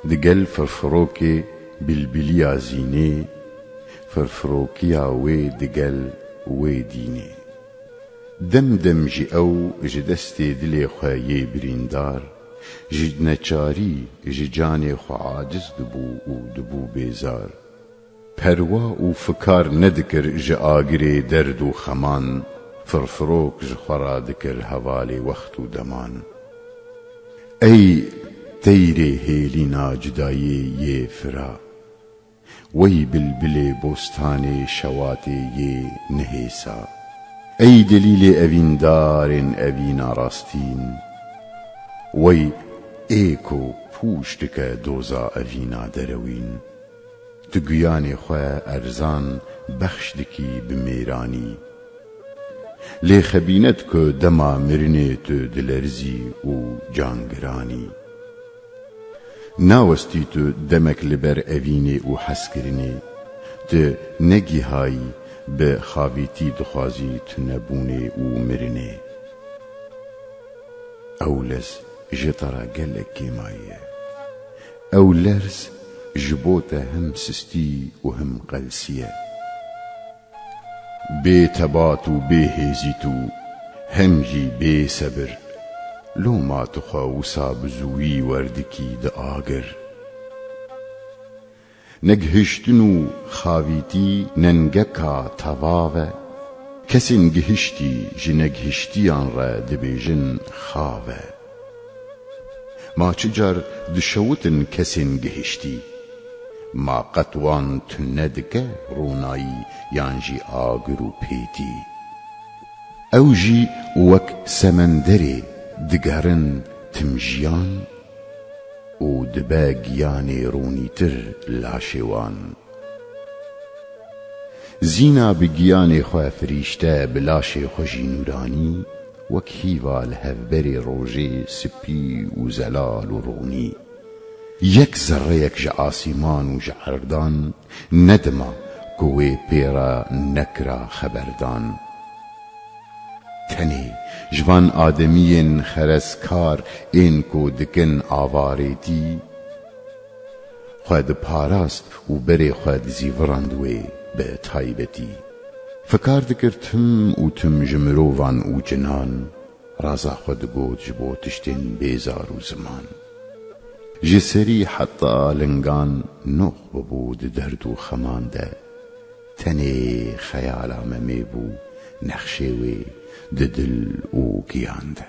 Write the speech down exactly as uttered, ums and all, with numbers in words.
Digel firfirokê bilbiliya zînê, firfirokiya wê digel wê dînê. Dem dem jî ew ji destê dilê xwe yê birîndar, ji neçarî ji canê xwe aciz dibû û dibû bêzar. Perwa û fikar nedikir ji agirê derd û xeman, firfirok ji xwe re dikir hevalê wext û deman. Ey teyrê hêlîna cudayê yê fira, wey bilbilê bostanê şewatê yê nihêsa. Ey delîlê evîndarên evîna rastîn, wey ê ku pûç dike doza evîna derewîn. Tu giyanê xwe erzan bexş dikî bi mêranî. Lê xebînet ku dema mirinê tu dilerzî û cangiranî. Nawestî tu demek li ber evînê û hezkirinê, tu negihayî bi xavîtî dixwazî tunebûnê û mirinê. Ew lez ji te re gelek kêmayî ye. Ew lerz ji bo te him sistî û him qelsî ye. Bê tebat û bê hêzî tu, hem jî bê sebir, loma tu xwe wisa bi zûyî werdikî di agir. Negihiştin û xavîtî nengeka tevav e. Kesên gihiştî ji negihiştiyan re dibêjin xav e. Ma çi car dişewitin kesên gihiştî? Ma qet wan tune dike ronayî yan jî agir û pêtî? Ew jî wek semenderê digerin tim jiyan û dibe giyanê ronîtir laşê wan. Zîna bi giyanê xwe firîşte, bi laşê xwe jî nûranî, wek hîva li hevberê rojê sipî û zelal û ronî. Yek zerreyek ji asîman û ji erdan nedima ku wê pê re nekira xeberdan. Tenê ji van ademiyên xerezkar ên ku dikin avarêtî, xwe diparast û berê xwe dizîvirand wê bi taybetî. Fikar dikir tim û tim ji mirovan û cinan, raza xwe digot ji bo tiştên bêzar û ziman. Ji serî heta lingan noq bibû di derd û xeman de. Tenê xeyala Memê bû nexşê wê di dil û giyan de.